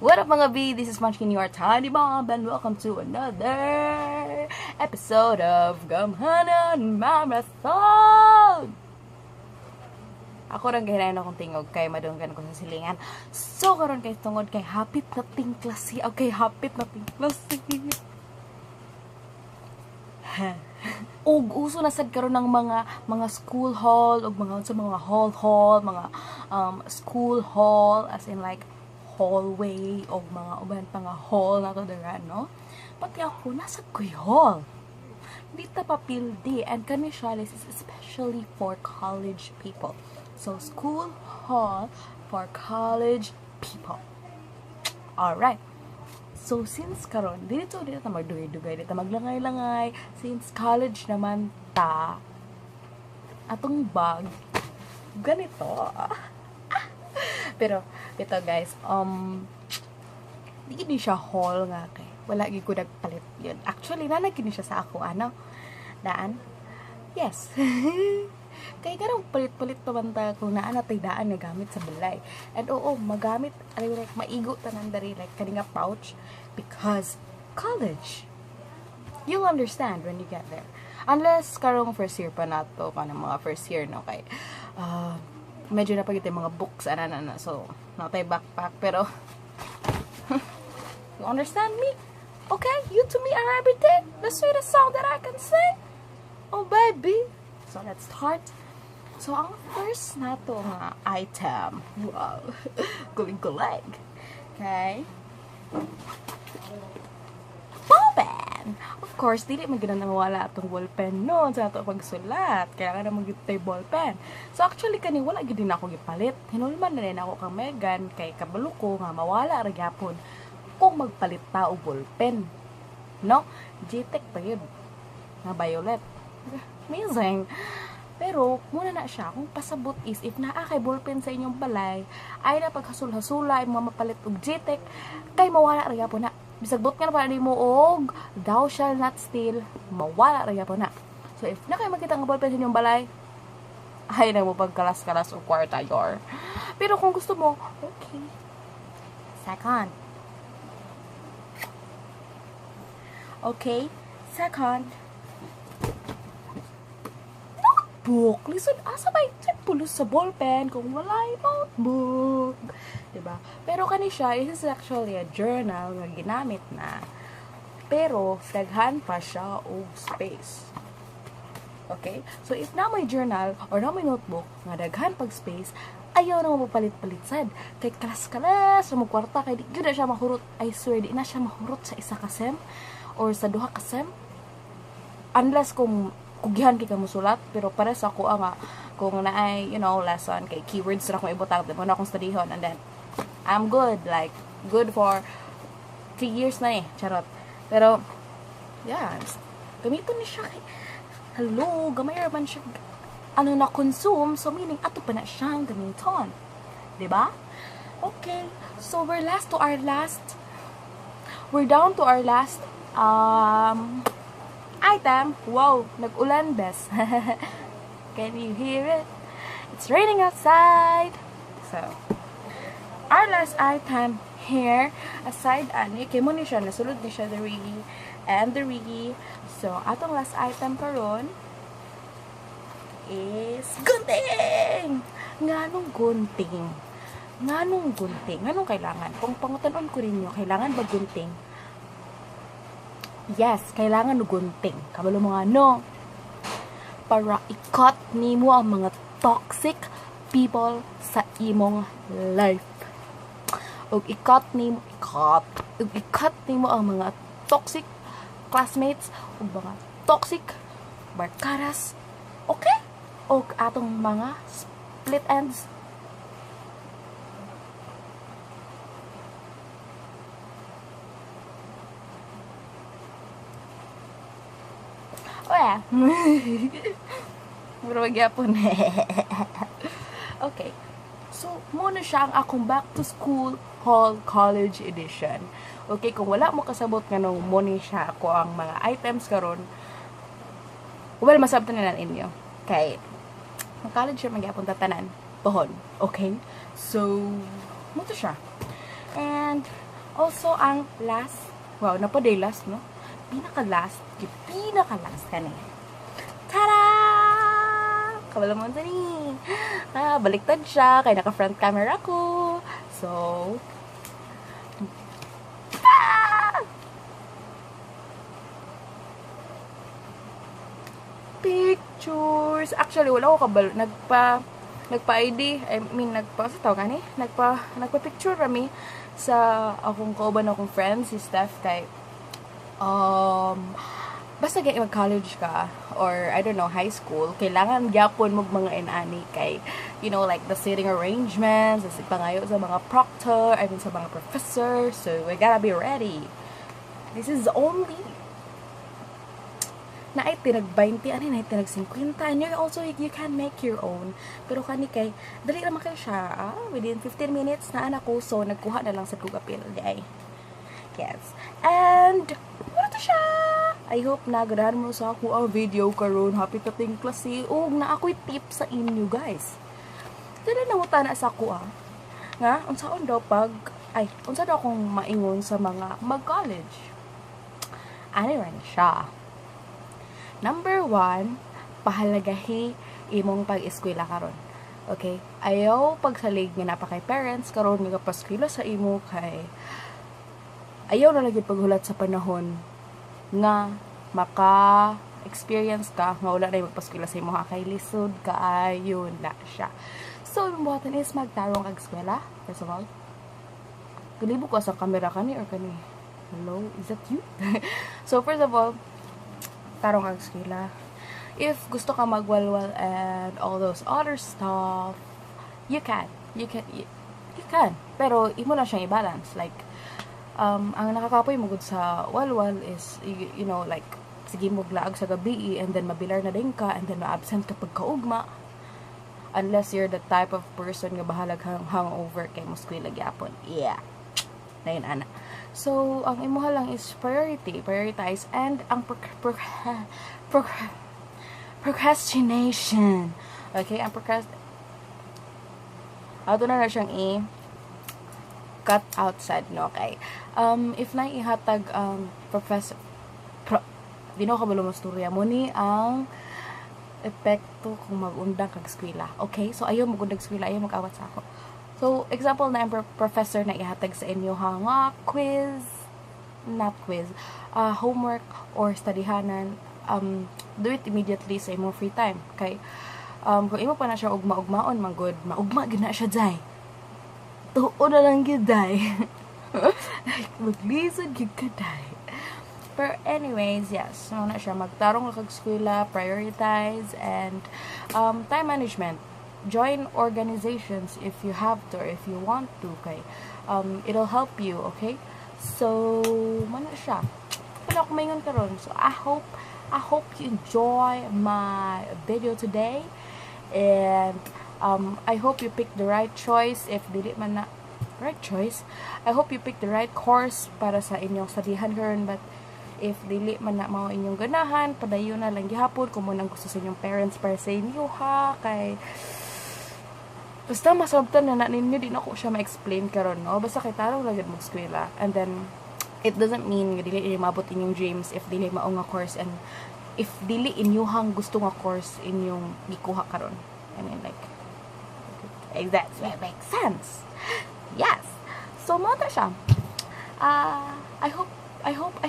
What up, mga B? This is Munchkin, your tiny bomb, and welcome to another episode of Gamhanan Marathon! Ako rang gihinayon akong tingog kay madunggan ko sa silingan. So, karon kay tungod kay hapit na ting klase. Okay, hapit na ting klase. Ug uso na sad karon ng mga school hall ug mga unsa, mga hall hall, mga school hall as in like hallway o mga uban pa nga hall na to dira, no? Pati ako nasa koy hall. Di ta papildi, and kani siya, this is especially for college people. So school hall for college people. Alright. So, since karon dito, dito ta magdugay-dugay, dito maglangay-langay, since college naman ta, atong bag, ganito. Pero, ito guys, di gid ni siya haul nga kay wala gid ko nagpalit yun. Actually, nanag ni siya sa ako, ano, daan. Yes. Kay ganong palit-palit pa man ta kung naa na tay daan nga gamit sa balay. And oo, magamit, I mean, like, maigo tanan dari, like, kani nga pouch, because college. You'll understand when you get there. Unless, karong first year pa nato, kanang mga first year, no, kay, medyo na pag mga books, ana, ana, ana, so, natay backpack, pero, you understand me? Okay, you to me are everything, the sweetest song that I can sing. Oh, baby. So, let's start. So, ang first nato nga item. Wow. Guling-guling. Okay. Ballpen! Of course, dili man gud na mawala atong ballpen, no, sa ato pagsulat. Kailangan na man gyud tay ballpen. So, actually, kani wala gyud din ako gipalit. Hinulman na rin ako kang Megan kay kabalo ko nga mawala ra gyapon kung magpalit ta og ballpen. No? GTEC pa yun. Nga violet. Amazing. Pero, muna na siya, kung pasabot is, if naa kay ballpen sa inyong balay, ay na paghasul-hasula, ay mga mapalit og GTEC, kay mawala ra gyapon na. Bisag bot nga na pala nimo og thou shall not steal, mawala ra gyapon na. So, if na kayo makita nga ballpen sa inyong balay, ay na mo pagkalas-kalas og kwarta yor. Pero kung gusto mo, okay. Second. Okay, second. Notebook. Listen, asa ba pulos sa ballpen kung walay notebook? Diba? Pero kani siya, this is actually a journal nga ginamit na. Pero, daghan pa siya og space. Okay? So, if na may journal or na may notebook nga daghan pag space, ayaw na mo palit-palit sad. Kay kalas-kalas, mo kwarta, kay di gyud na siya mahurot. I swear, di na siya mahurot sa isa ka sem or sa duha ka sem. Unless kung kugihan kay ka mosulat, pero para sa ako nga kung naay, you know, lesson kay keywords ra akong ibutang, di mo na akong studihon, and then I'm good, like good for 3 years na eh, charot. Pero yeah, gamiton ni siya kay hello, gamay ra man siya ano na consume, so meaning ato pa na siyang gamiton, diba? Okay, so we're last to our last, we're down to our last item. Wow, nag-ulan, bes. Can you hear it? It's raining outside. So, our last item here, aside ani, kay mo ni siya, nasulod ni siya the rigi and the rigi. So, atong last item karon is gunting! Nganong gunting? Nganong gunting? Nganong kailangan? Kung pangutan-on ko ninyo, kailangan ba gunting? Yes, kailangan og gunting. Kabalo mga no. Para i-cut nimo ang mga toxic people sa imong life. Og i-cut nimo, i-cut. Og i-cut nimo ang mga toxic classmates ug mga toxic barkadas. Okay? Og atong mga split ends. Oh yeah. Pero magyapon. Okay. So, muna siya ang akong back to school haul college edition. Okay, kung wala mo kasabot nga nung muna siya ako ang mga items karon, well, masabtan na ninyo. Kay, ang college siya magyapon tatanan. Pohon. Okay? So, Mao to siya. And also ang last, wow, naa pa day last, no? Pinaka last, yung pinaka last kani. Tada! Kabalo mo ni. Ah, baliktad siya kay naka front camera ko. So, ah! Pictures. Actually, wala ko kabalo. Nagpa ID, I mean, nagpa, sa tawag ani? Nagpa picture kami sa akong kauban, akong friend, si Steph, kay, basta kay mag-college ka, or I don't know, high school, kailangan gyapon mo mga inani kay, like the sitting arrangements, sa pangayo sa mga proctor, I mean, sa mga professor, so we gotta be ready. This is only naay tinag 20 ani, naay tinag 50, and you also, you can make your own, pero kani kay dali ra man kayo siya, ah, within 15 minutes na ana ko. So nagkuha na lang sa kog apil di. Yes, and mao to siya. I hope na ganahan mo sa ako ang video karon. Happy tating klase ug naa ako'y tip sa inyo, guys. Dili na sa ako, ah, nga unsaon daw pag ay unsa daw akong maingon sa mga mag-college. Ani ra ni siya. Number one, pahalagahi imong pag-eskwela karon. Okay? Ayaw pagsalig nga naa pa kay parents karon nga paskwela sa imo kay ayaw na lagi paghulat sa panahon nga maka experience ka nga wala na magpaskwela sa imo ha, kay lisod kaayo na siya. So, imong buhaton is magtarong kag eskwela, first of all. Galibo ko sa camera kani or kani. Hello, is that you? So, first of all, tarong kag eskwela. If gusto ka magwalwal and all those other stuff, you can. You can you can. Pero imo na siyang i-balance. Like ang nakakapoy mo gud sa walwal is like sige mo laag sa gabi and then mabilar na din ka and then ma-absent ka pagkaugma, unless you're the type of person nga bahalag hangover kay mo eskwela gyapon. Yeah. Dayon ana. So, ang imuha lang is priority, prioritize, and ang procrastination. Okay, ang ato na siyang i cut outside, no? Okay. If na ihatag ang professor, di na ko kabalo masturya mao ni ang epekto kung mag-undang kag eskwela. Okay? So, ayaw mag-undang eskwela, ayaw mag-awat sa ako. So, example na ang professor na ihatag sa inyo ha nga quiz, not quiz, homework or studyhanan, do it immediately sa imong free time. Kay, kung imo pa na siya ugma-ugmaon, man good, maugma gyud na siya day. Tuo na lang gyud day. Like, maglisod gyud ka day. Pero anyways, yes, so na siya, magtarong kag eskwela, prioritize, and time management. Join organizations if you have to or if you want to, kay it'll help you, okay? So, mao na siya. Wala akong maingon karon. So, I hope you enjoy my video today. And I hope you pick the right choice. If dili man na right choice, I hope you pick the right course para sa inyong studyhan karon, but if dili man na mao inyong ganahan, padayon na lang gihapon kung mao nang gusto sa inyong parents para sa inyo ha, kay basta masabtan na na ninyo, di na ko siya ma-explain karon, no? Basta kay tarong lang gyud mo eskwela, and then it doesn't mean nga dili inyo maabot inyong dreams if dili mao nga course and if dili inyuhang gusto nga course inyong gikuha karon. I mean, like, that makes sense. Yes, so mao na siya. I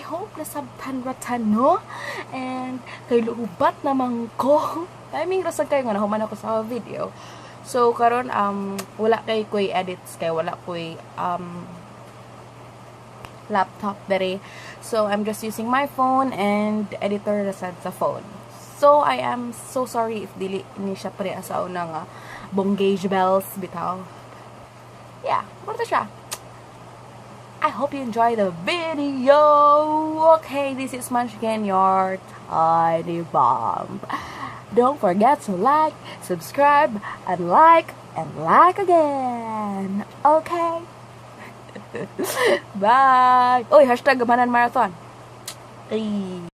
hope nasabtan ra ta, no? And kay lowbat naman ko. Timing ra sad kayo nga nahuman ako sa video. So karon wala kay koy edits kay wala koy laptop dere. So I'm just using my phone and editor ra sad sa phone. So I am so sorry if dili ni siya pre sa una nga bonggage bells bitaw. Yeah, mao to siya. I hope you enjoy the video. Okay, this is Munchkin, your tiny bomb. Don't forget to like, subscribe, and like again. Okay? Bye! Oy, #GamhananMarathon. Ay.